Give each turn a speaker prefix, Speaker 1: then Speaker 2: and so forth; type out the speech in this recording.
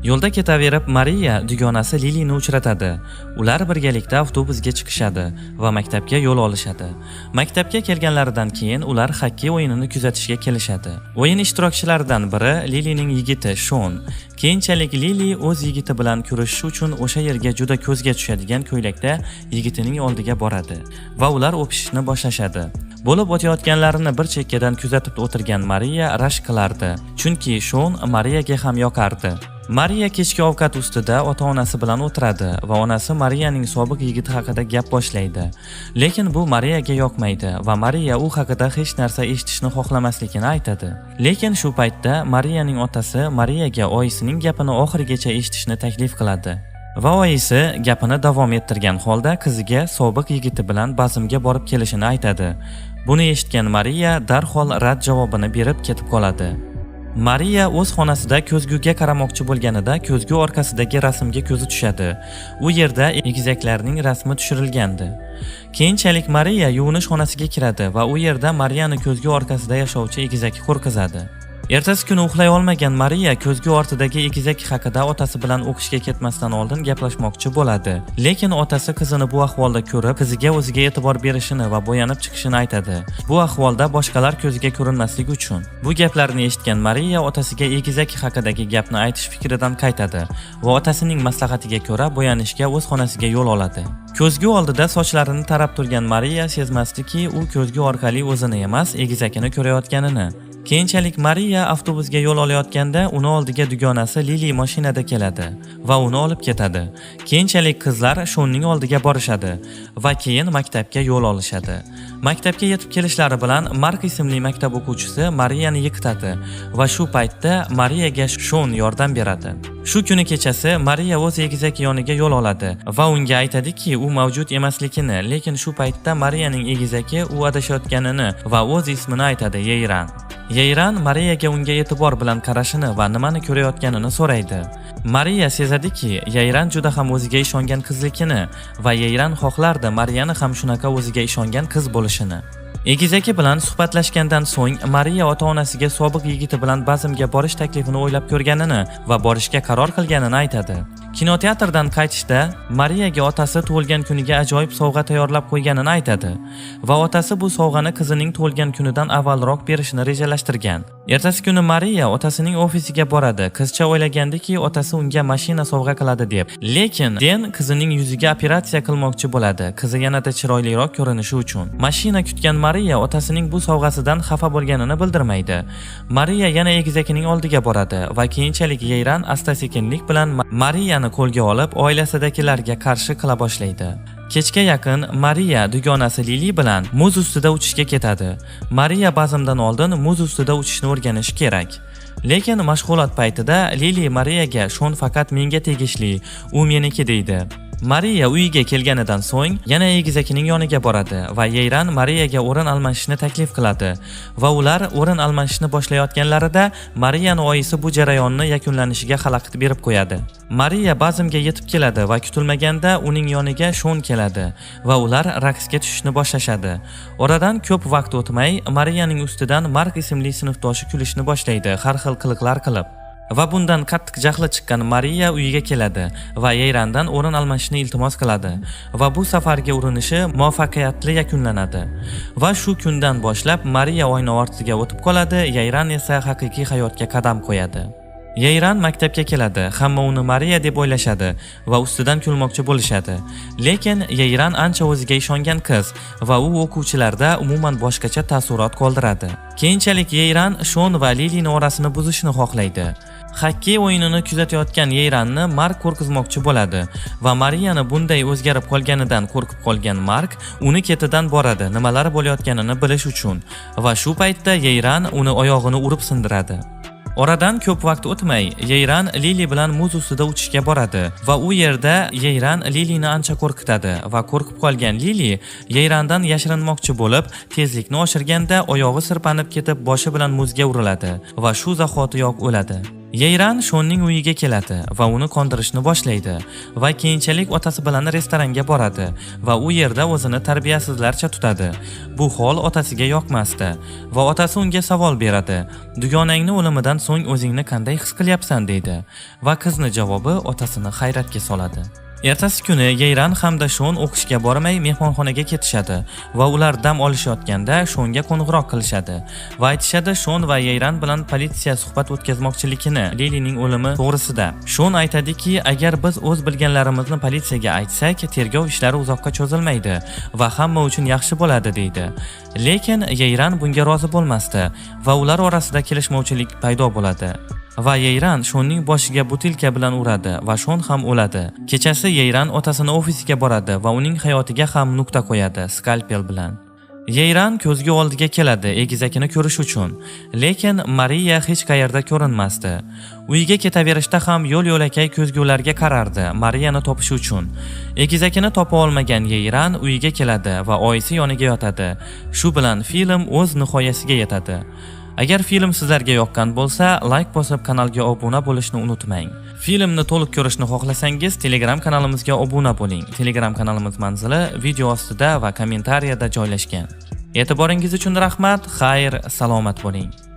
Speaker 1: Yo'lda ketaverib, Mariya dugonasi Lilini uchratadi. Ular birgalikda avtobusga chiqishadi va maktabga yo'l olishadi. Maktabga kelganlaridan keyin ular xokkey o'yinini kuzatishga kelishadi. O'yin ishtirokchilaridan biri Lilining yigiti Shon. Keyinchalik Lili o'z yigiti bilan ko'rishish uchun o'sha yerga juda ko'zga tushadigan ko'ylakda yigitining oldiga boradi va ular o'pishishni boshlashadi. Bo'lib o'tayotganlarini bir chekkadan kuzatib o'tirgan Mariya rashk qilardi, chunki Shon Mariyaga ham yoqardi. Mariya kechki ovqat ustida ota-onasi bilan o'tiradi va onasi Mariyaning sobiq yigiti haqida gap boshlaydi. Lekin bu Mariyaga yoqmaydi va Mariya u haqida hech narsa eshitishni xohlamasligini aytadi. Lekin shu paytda Mariyaning otasi Mariyaga oyisining gapini oxirigacha eshitishni taklif qiladi. Va oyisi gapini davom ettirgan holda qiziga sobiq yigiti bilan bazmga borib kelishini aytadi. Buni eshitgan Mariya darhol rad javobini berib ketib qoladi. Mariya o'z xonasida ko'zguga qaramoqchi bo'lganida ko'zgu orqasidagi rasmga ko'zi tushadi. U yerda egizaklarning rasmi tushirilgandi. Keyinchalik Mariya yuvinish xonasiga kiradi va u yerda Mariyani ko'zgu orqasida yashovchi egizaki qo'rqizadi. Ertasi kuni uxlay olmagan Mariya ko'zgu ortidagi egizak haqida otasi bilan o'qishga ketmasdan oldin gaplashmoqchi bo'ladi. Lekin otasi qizini bu ahvolda ko'rib, qiziga o'ziga e'tibor berishini va bo'yanib chiqishini aytadi. Bu ahvolda boshqalar ko'ziga ko'rinmaslik uchun. Bu gaplarni eshitgan Mariya otasiga egizak haqidagi gapni aytish fikridan qaytadi va otasining maslahatiga ko'ra bo'yanishga o'z xonasiga yo'l oladi. Ko'zgu oldida sochlarini tarab turgan Mariya sezmasdiki, u ko'zgu orqali o'zini emas, egizakini ko'rayotganini. Keyinchalik Mariya avtobusga yo'l olayotganda uni oldiga dugonasi Lili mashinada keladi va uni olib ketadi. Keyinchalik qizlar Shonning oldiga borishadi va keyin maktabga yo'l olishadi. Maktabga yetib kelishlari bilan Mark ismli maktab o'quvchisi Mariyani yiqitadi va shu paytda Mariyaga Shon yordam beradi. Shu kuni kechasi Mariya o'z egizaki yoniga yo'l oladi va unga aytadiki, u mavjud emasligini, lekin shu paytda Mariyaning egizaki u adashayotganini va o'z ismini aytadi: Yeyran. Yeyran Mariyaga unga e'tibor bilan qarashini va nimani ko'rayotganini so'raydi. Mariya sezadiki, Yeyran juda ham o'ziga ishongan qizligini va Yeyran xohlardi Mariyani ham shunaqa o'ziga ishongan qiz bo'lishini. Egizaki bilan suhbatlashgandan so'ng Mariya ota-onasiga sobiq yigiti bilan bazmga borish taklifini o'ylab ko'rganini va borishga qaror qilganini aytadi. Kinoteatrdan qaytishda Mariyaga otasi tug'ilgan kuniga ajoyib sovg'a tayyorlab qo'yganini aytadi va otasi bu sovg'ani qizining tug'ilgan kunidan avvalroq berishni rejalashtirgan. Ertasi kuni Mariya otasining ofisiga boradi. Qizcha o'ylagandiki, otasi unga mashina sovg'a qiladi deb. Lekin Den qizining yuziga operatsiya qilmoqchi bo'ladi, qizi yanada chiroyliroq ko'rinishi uchun. Mashina kutgan Mariya otasining bu sovg'asidan xafa bo'lganini bildirmaydi. Mariya yana egizakining oldiga boradi va keyinchalik Yeyran asta-sekinlik bilan Mariyani qo'lga olib, oilasidagilarga qarshi qila boshlaydi. Kechga yaqin Mariya dugonasi Lili bilan muz ustida uchishga ketadi. Mariya bazmdan oldin muz ustida uchishni o'rganishi kerak. Lekin mashg'ulot paytida Lili Mariyaga "Shon faqat menga tegishli, u meniki" deydi. Mariya uyiga kelganidan so'ng yana egizakining yoniga boradi va Yeyran Mariyaga o'rin almashishni taklif qiladi va ular o'rin almashishni boshlayotganlarida Mariyani oyisi bu jarayonni yakunlanishiga xalaqit berib qo'yadi. Mariya bazmga yetib keladi va kutilmaganda uning yoniga Shon keladi va ular raqsga tushishni boshlashadi. Oradan ko'p vaqt o'tmay Mariyaning ustidan Mark ismli sinfdoshi kulishni boshlaydi, har xil qiliqlar qilib. Va bundan qattiq jahli chiqqan Mariya uyiga keladi va Yeyrandan o'rin almashishni iltimos qiladi va bu safargi urinishi muvaffaqiyatli yakunlanadi. Va shu kundan boshlab Mariya oyna ortiga o'tib qoladi, Yeyran esa haqiqiy hayotga qadam qo'yadi. Yeyran maktabga keladi. Hamma uni Mariya deb o'ylashadi va ustidan kulmoqchi bo'lishadi. Lekin Yeyran ancha o'ziga ishongan qiz va u o'quvchilarda umuman boshqacha taassurot qoldiradi. Keyinchalik Yeyran Shon va Lilini orasini buzishni xohlaydi. Xokkey o'yinini kuzatayotgan Yeyranni Mark qo'rqizmoqchi bo'ladi va Mariyani bunday o'zgarib qolganidan qo'rqib qolgan Mark uni ketidan boradi, nimalar bo'layotganini bilish uchun, va shu paytda Yeyran uni oyog'ini urib sindiradi. Oradan ko'p vaqt o'tmay, Yeyran Lili bilan muz ustida uchishga boradi va u yerda Yeyran Lilini ancha qo'rqitadi va qo'rqib qolgan Lili Yeyrandan yashirinmoqchi bo'lib, tezlikni oshirganda oyog'i sirpanib ketib, boshi bilan muzga uriladi va shu zahotiyoq o'ladi. Yeyran Shonning uyiga keladi va uni qondirishni boshlaydi va keyinchalik otasi bilan restoranga boradi va u yerda o'zini tarbiyasizlarcha tutadi. Bu hol otasiga yoqmasdi va otasi unga savol beradi. "Dugonangni o'limidan so'ng o'zingni qanday his qilyapsan?" deydi va qizni javobi otasini hayratga soladi. Ertasi kuni Yeyran hamda Shon o'qishga bormay mehmonxonaga ketishadi va ular dam olishayotganda Shonga qo'ng'iroq qilishadi va aytishadi Shon va Yeyran bilan politsiya suhbat o'tkazmoqchiligini Lilining o'limi to'g'risida. Shon aytadiki, agar biz o'z bilganlarimizni politsiyaga aytsak, tergov ishlari uzoqqa cho'zilmaydi va hamma uchun yaxshi bo'ladi, deydi. Lekin Yeyran bunga rozi bo'lmasdi va ular orasida kelishmovchilik paydo bo'ladi. Va Yeyran Shonning boshiga butilka bilan uradi va Shon ham o'ladi. Kechasi Yeyran otasini ofisiga boradi va uning hayotiga ham nuqta qo'yadi skalpel bilan. Yeyran ko'zgu oldiga keladi egizakini ko'rish uchun, lekin Mariya hech qayerda ko'rinmasdi. Uyiga ketaverishda ham yo'l-yo'lakay ko'zgularga qarardi Mariyani topish uchun. Egizakini topa olmagan Yeyran uyiga keladi va oyisi yoniga yotadi. Shu bilan film o'z nihoyasiga yetadi. Agar film sizlarga yoqqan bo'lsa, layk bosib kanalga obuna bo'lishni unutmang. Filmni to'liq ko'rishni xohlasangiz, Telegram kanalimizga obuna bo'ling. Telegram kanalimiz manzili video ostida va kommentariyada joylashgan. E'tiboringiz uchun rahmat, xayr, salomat bo'ling.